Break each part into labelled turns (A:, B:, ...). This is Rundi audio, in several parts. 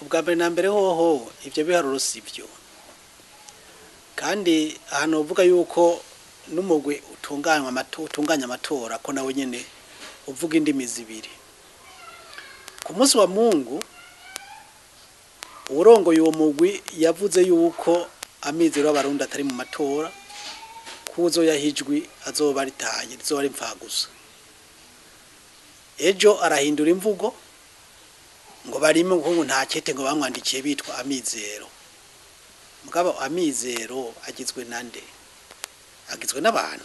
A: Ubwa mbere na mbere hoho ivyo biharuro sivyo, kandi ahantu uvuga yuko n'umugwi utunganya amatora ko nawe nyene uvuga indimi zibiri. Ku munsi wa Mungu uwurongoye uwo mugwi yavuze yuko amizero y'abarundi atari mu matora, kuzo yahijwi azoba ritaye, rizoba ari impfagusa. Ejo arahindura imvugo ngo barimo ngo nta kete ngo bamwandikiye bitwa amizero. Mugabo amizero agizwe nande? Agizwe n'abantu.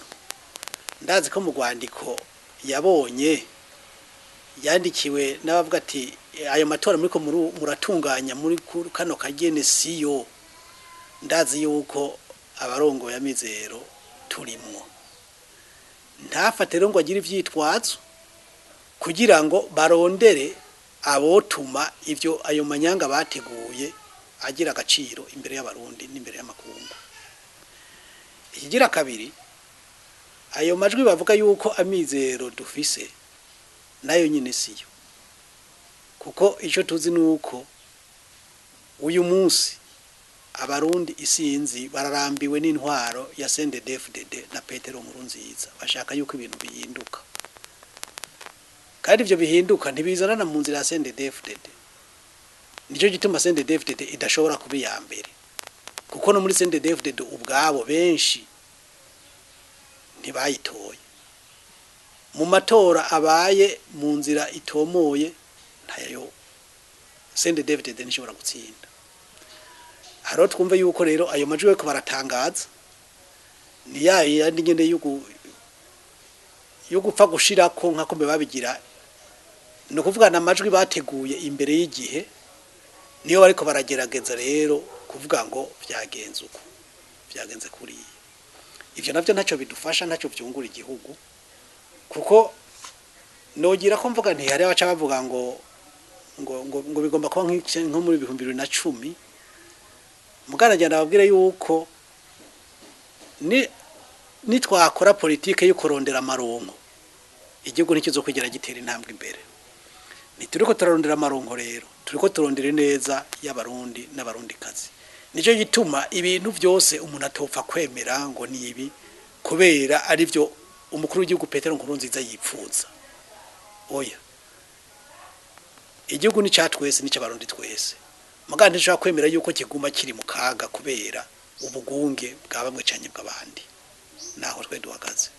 A: Ndazi ko mu rwandiko yabonye yandikiwe n'abavuga ati ayo matora muriko muratunganya muri kano kagene siyo. Ndazi yuko abarongoye amizero turimwo. Ntafate rero ngo agire ivyitwazo kugira ngo barondere abotuma ivyo ayo manyanga bateguye agira agaciro imbere y'abarundi n'imbere y'amakungu. Ikigira kabiri, ayo majwi bavuga yuko amizero dufise nayo nyine siyo, kuko ico tuzi nuko uyu munsi abarundi isinzi bararambiwe n'intwaro ya CNDD-FDD na Petero Nkurunziza, bashaka yuko ibintu bihinduka. Kandi ivyo bihinduka ntibizanana mu nzira ya CNDD-FDD. Nico gituma CNDD-FDD idashobora kuba iya mbere, kuko no muri CNDD-FDD ubwabo benshi ntibayitoye. Mu matora abaye mu nzira itomoye ntayo CNDD-FDD ntishobora gutsinda. Haro twumve yuko rero ayo majwi bariko baratangaza ni yandi nyene yo gupfa gushirako nka kombe babigira, no kuvuga na majwi bateguye imbere y'igihe, niyo bariko baragerageza rero kuvuga ngo vyagenze uko vyagenze kuriya. Ivyo navyo ntaco bidufasha, ntaco vyungura igihugu, kuko nogira ko mvuga nti hari abaca bavuga ngo ngo ngo, ngo bigomba kuba nko muri 2010. Mugana nababwire yuko nitwakora politike yo kurondera amaronko, igihugu ntikizokwigera gitera intambwe imbere. Ntituriko turarondera amaronko rero, turiko turondera neza y'abarundi n'abarundikazi. Nico gituma ibintu vyose umuntu atopfa kwemera ngo ni ibi, kubera ari vyo umukuru w'igihugu Petero Nkurunziza yipfuza. Oya, igihugu ni catwese, ni c'abarundi twese. Mugabo ntishobora kwemera yuko kiguma kiri mu kaga kubera ubugunge bwa bamwe canke bw'abandi. Naho twe duhagaze.